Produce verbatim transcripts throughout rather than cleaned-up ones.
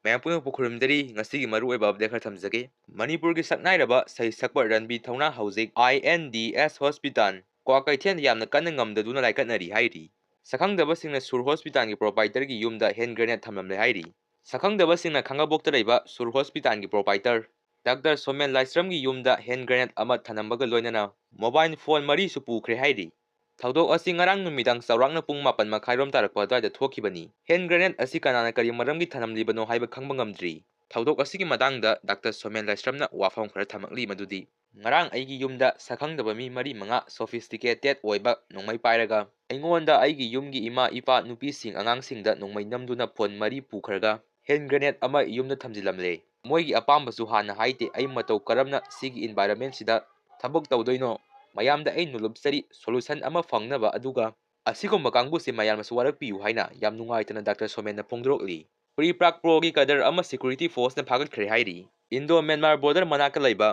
ꯃꯌꯥꯝ ꯄꯨꯝꯅꯃꯛꯄꯨ ꯈꯨꯔꯨꯝꯖꯔꯤ꯫ ꯉꯁꯤꯒꯤ ꯃꯔꯨꯑꯣꯏꯕ ꯑꯞꯗꯦꯠ ꯈꯔ ꯊꯝꯖꯒꯦ꯫ ꯃꯅꯤꯄꯨꯔꯒꯤ ꯁꯛꯅꯥꯏꯔꯕ ꯁꯩꯁꯛꯄ ꯔꯟꯕꯤꯔ ꯊꯧꯅꯥ ꯍꯧꯖꯤꯛ ꯑꯥꯏ ꯑꯦꯟ ꯗꯤ ꯑꯦꯁ ꯍꯣꯁꯄꯤꯇꯥꯜ ꯀ꯭ꯋꯥꯀꯩꯊꯦꯜꯗ ꯌꯥꯝꯅ ꯀꯟꯅ ꯉꯝꯗꯗꯨꯅ ꯂꯥꯏꯀꯠꯅꯔꯤ ꯍꯥꯏꯔꯤ꯫ ꯁꯛꯈꯪꯗꯕꯁꯤꯡꯅ ꯁꯨꯔ ꯍꯣꯁꯄꯤꯇꯥꯜꯒꯤ ꯄ꯭ꯔꯣꯄꯥꯏꯇꯔꯒꯤ ꯌꯨꯝꯗ ꯍꯦꯟ ꯒ꯭ꯔꯦꯅꯦꯗ ꯊꯝꯂꯝꯂꯦ ꯍꯥꯏꯔꯤ꯫ ꯁꯛꯈꯪꯗꯕꯁꯤꯡꯅ ꯈꯥꯡꯉꯕꯣꯛꯇ ꯂꯩꯕ ꯁꯨꯔ ꯍꯣꯁꯄꯤꯇꯥꯜꯒꯤ ꯄ꯭ꯔꯣꯄꯥꯏꯇꯔ ꯗꯥꯛꯇꯔ ꯁꯣꯃꯦꯟ ꯂꯥꯏꯁ꯭ꯔꯝꯒꯤ ꯌꯨꯝꯗ ꯍꯦꯟ ꯒ꯭ꯔꯦꯅꯦꯗ ꯑꯃ ꯊꯅꯝꯕꯒ ꯂꯣꯏꯅꯅ ꯃꯣꯕꯥꯏꯜ ꯐꯣꯟ ꯃꯔꯤꯁꯨ ꯄꯨꯈ꯭ꯔꯦ ꯍꯥꯏꯔꯤ꯫ ꯊꯧꯗꯣꯛ ꯑꯁꯤ ꯉꯔꯥꯡ ꯅꯨꯃꯤꯗꯥꯡ ꯆꯥꯎꯔꯥꯛꯅ ꯄꯨꯡ ꯃꯥꯄꯟ ꯃꯈꯥꯏꯔꯣꯝ ꯇꯥꯔꯛꯄ ꯑꯗꯨꯋꯥꯏꯗ ꯊꯣꯛꯈꯤꯕꯅꯤ꯫ ꯍꯦꯟ ꯒ꯭ꯔꯦꯅꯦꯗ ꯑꯁꯤ ꯀꯅꯥꯅ ꯀꯔꯤ ꯃꯔꯝꯒꯤ ꯊꯅꯝꯂꯤꯕꯅꯣ ꯍꯥꯏꯕ ꯈꯪꯕ ꯉꯝꯗ꯭ꯔꯤ꯫ ꯊꯧꯗꯣꯛ ꯑꯁꯤꯒꯤ ꯃꯇꯥꯡꯗ ꯗꯥꯛꯇꯔ ꯁꯣꯃꯦꯟ ꯂꯥꯏꯁ꯭ꯔꯝꯅ ꯋꯥꯐꯝ ꯈꯔ ꯊꯝꯂꯛꯂꯤ, ꯃꯗꯨꯗꯤ, "ꯉꯔꯥꯡ ꯑꯩꯒꯤ ꯌꯨꯝꯗ ꯁꯛꯈꯪꯗꯕ ꯃꯤ ꯃꯔꯤ ꯃꯉꯥ ꯁꯣꯐꯤꯁꯇꯤꯀꯦꯇꯦꯗ ꯑꯣꯏꯕ ꯅꯣꯡꯃꯩ ꯄꯥꯏꯔꯒ ꯑꯩꯉꯣꯟꯗ, ꯑꯩꯒꯤ ꯌꯨꯝꯒꯤ ꯏꯃꯥ, ꯏꯄꯥ, ꯅꯨꯄꯤꯁꯤꯡ, ꯑꯉꯥꯡꯁꯤꯡꯗ ꯅꯣꯡꯃꯩ ꯅꯝꯗꯨꯅ ꯐꯣꯟ ꯃꯔꯤ ꯄꯨꯈ꯭ꯔꯒ ꯍꯦꯟ ꯒ꯭ꯔꯦꯅꯦꯗ ꯑꯃ ꯌꯨꯝꯗ ꯊꯝꯖꯤꯜꯂꯝꯂꯦ꯫ ꯃꯣꯏꯒꯤ ꯑꯄꯥꯝꯕꯁꯨ ꯍꯥꯟꯅ ꯍꯥꯏꯗꯦ꯫ ꯑꯩ ꯃꯇꯧ ꯀꯔꯝꯅ ꯁꯤꯒꯤ ꯏꯟꯚꯥꯏꯔꯟꯃꯦꯟꯁꯤꯗ ꯊꯕꯛ ꯇꯧꯗꯣꯏꯅꯣ? ꯃꯌꯥꯝꯗ ꯑꯩ ꯅꯣꯂꯨꯞꯆꯔꯤ꯫ ꯁꯣꯂꯨꯁꯟ ꯑꯃ ꯐꯪꯅꯕ ꯑꯗꯨꯒ ꯑꯁꯤꯒꯨꯝꯕ ꯀꯥꯡꯕꯨꯁꯤ ꯃꯌꯥꯝꯅꯁꯨ ꯋꯥꯔꯛꯄꯤꯌꯨ" ꯍꯥꯏꯅ ꯌꯥꯝ ꯅꯨꯡꯉꯥꯏꯇꯅ ꯗꯥꯛꯇꯔ ꯁꯣꯃꯦꯟꯅ ꯐꯣꯡꯗꯣꯔꯛꯂꯤ꯫ ꯄ꯭ꯔꯤ ꯄ꯭ꯔꯥꯛ ꯄ꯭ꯔꯣꯒꯤ ꯀꯗꯔ ꯑꯃ ꯁꯦꯀ꯭ꯌꯨꯔꯤꯇꯤ ꯐꯣꯔꯁꯅ ꯐꯥꯒꯠꯈ꯭ꯔꯦ ꯍꯥꯏꯔꯤ꯫ ꯏꯟꯗꯣ ꯃ꯭ꯌꯥꯟꯃꯥꯔ ꯕꯣꯔꯗꯔ ꯃꯅꯥꯛꯇ ꯂꯩꯕ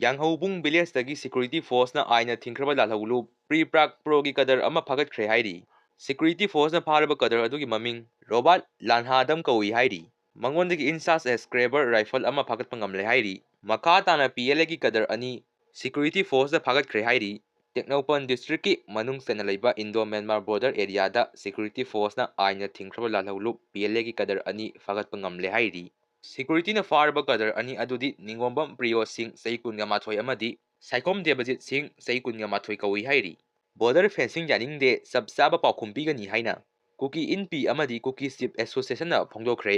ꯌꯥꯡꯍꯧꯕꯨꯡ ꯚꯤꯂꯦꯖꯇꯒꯤ ꯁꯦꯀ꯭ꯌꯨꯔꯤꯇꯤ ꯐꯣꯔꯁꯅ ꯑꯥꯏꯟꯅ ꯊꯤꯡꯈ꯭ꯔꯕ ꯂꯥꯜꯍꯧꯂꯨꯞ ꯄ꯭ꯔꯤ ꯄ꯭ꯔꯥꯛ ꯄ꯭ꯔꯣꯒꯤ ꯀꯗꯔ ꯑꯃ ꯐꯥꯒꯠꯈ꯭ꯔꯦ ꯍꯥꯏꯔꯤ꯫ ꯁꯦꯀ꯭ꯌꯨꯔꯤꯇꯤ ꯐꯣꯔꯁꯅ ꯐꯥꯔꯕ ꯀꯗꯔ ꯑꯗꯨꯒꯤ ꯃꯃꯤꯡ ꯔꯣꯕꯥꯔꯠ ꯂꯥꯟꯍꯥꯗꯝ ꯀꯧꯏ ꯍꯥꯏꯔꯤ꯫ ꯃꯉꯣꯟꯗꯒꯤ ꯏꯟꯆꯥꯔꯖ ꯑꯦ ꯁ꯭ꯀ꯭ꯔꯦꯕꯔ ꯔꯥꯏꯐꯜ ꯑꯃ ꯐꯥꯒꯠꯄ ꯉꯝꯂꯦ ꯍꯥꯏꯔꯤ꯫ ꯃꯈꯥ ꯇꯥꯅ ꯄꯤ ꯑꯦꯜ ꯑꯦꯒꯤ ꯀꯗꯔ ꯑꯅꯤ ꯁꯦꯀ꯭ꯌꯨꯔꯤꯇꯤ ꯐꯣꯔꯁꯅ ꯐꯥꯒꯠꯈ꯭ꯔꯦ ꯍꯥꯏꯔꯤ꯫ ꯇꯦꯡꯅꯧꯄꯜ ꯗꯤꯁꯇ꯭ꯔꯤꯛꯀꯤ ꯃꯅꯨꯡ ꯆꯟꯅ ꯂꯩꯕ ꯏꯟꯗꯣ ꯃ꯭ꯌꯥꯟꯃꯥꯔ ꯕꯣꯔꯗꯔ ꯑꯦꯔꯤꯌꯥꯗ ꯁꯦꯀ꯭ꯌꯨꯔꯤꯇꯤ ꯐꯣꯔꯁꯅ ꯑꯥꯏꯟꯅ ꯊꯤꯡꯈ꯭ꯔꯕ ꯂꯥꯜꯍꯧꯂꯨꯞ ꯄꯤ ꯑꯦꯜ ꯑꯦꯒꯤ ꯀꯗꯔ ꯑꯅꯤ ꯐꯥꯒꯠꯄ ꯉꯝꯂꯦ ꯍꯥꯏꯔꯤ꯫ ꯁꯦꯀ꯭ꯌꯨꯔꯤꯇꯤꯅ ꯐꯥꯔꯕ ꯀꯗꯔ ꯑꯅꯤ ꯑꯗꯨꯗꯤ ꯅꯤꯡꯉꯣꯝꯕꯝ ꯄ꯭ꯔꯤꯌꯣ ꯁꯤꯡ, ꯆꯍꯤ ꯀꯨꯟꯒ ꯃꯥꯊꯣꯏ, ꯑꯃꯗꯤ ꯁꯥꯏꯈꯣꯝ ꯗꯦꯕꯖꯤꯠ ꯁꯤꯡ, ꯆꯍꯤ ꯀꯨꯟꯒ ꯃꯥꯊꯣꯏ ꯀꯧꯏ ꯍꯥꯏꯔꯤ꯫ ꯕꯣꯔꯗꯔ ꯐꯦꯟꯁꯤꯡ ꯌꯥꯅꯤꯡꯗꯦ, ꯆꯞ ꯆꯥꯕ ꯄꯥꯎꯈꯨꯝ ꯄꯤꯒꯅꯤ ꯍꯥꯏꯅ ꯀꯨꯀꯤ ꯏꯟꯄꯤ ꯑꯃꯗꯤ ꯀꯨꯀꯤ ꯆꯤꯐ ꯑꯦꯁꯣꯁꯤꯌꯦꯁꯟꯅ ꯐꯣꯡꯗꯣꯛꯈ꯭ꯔꯦ꯫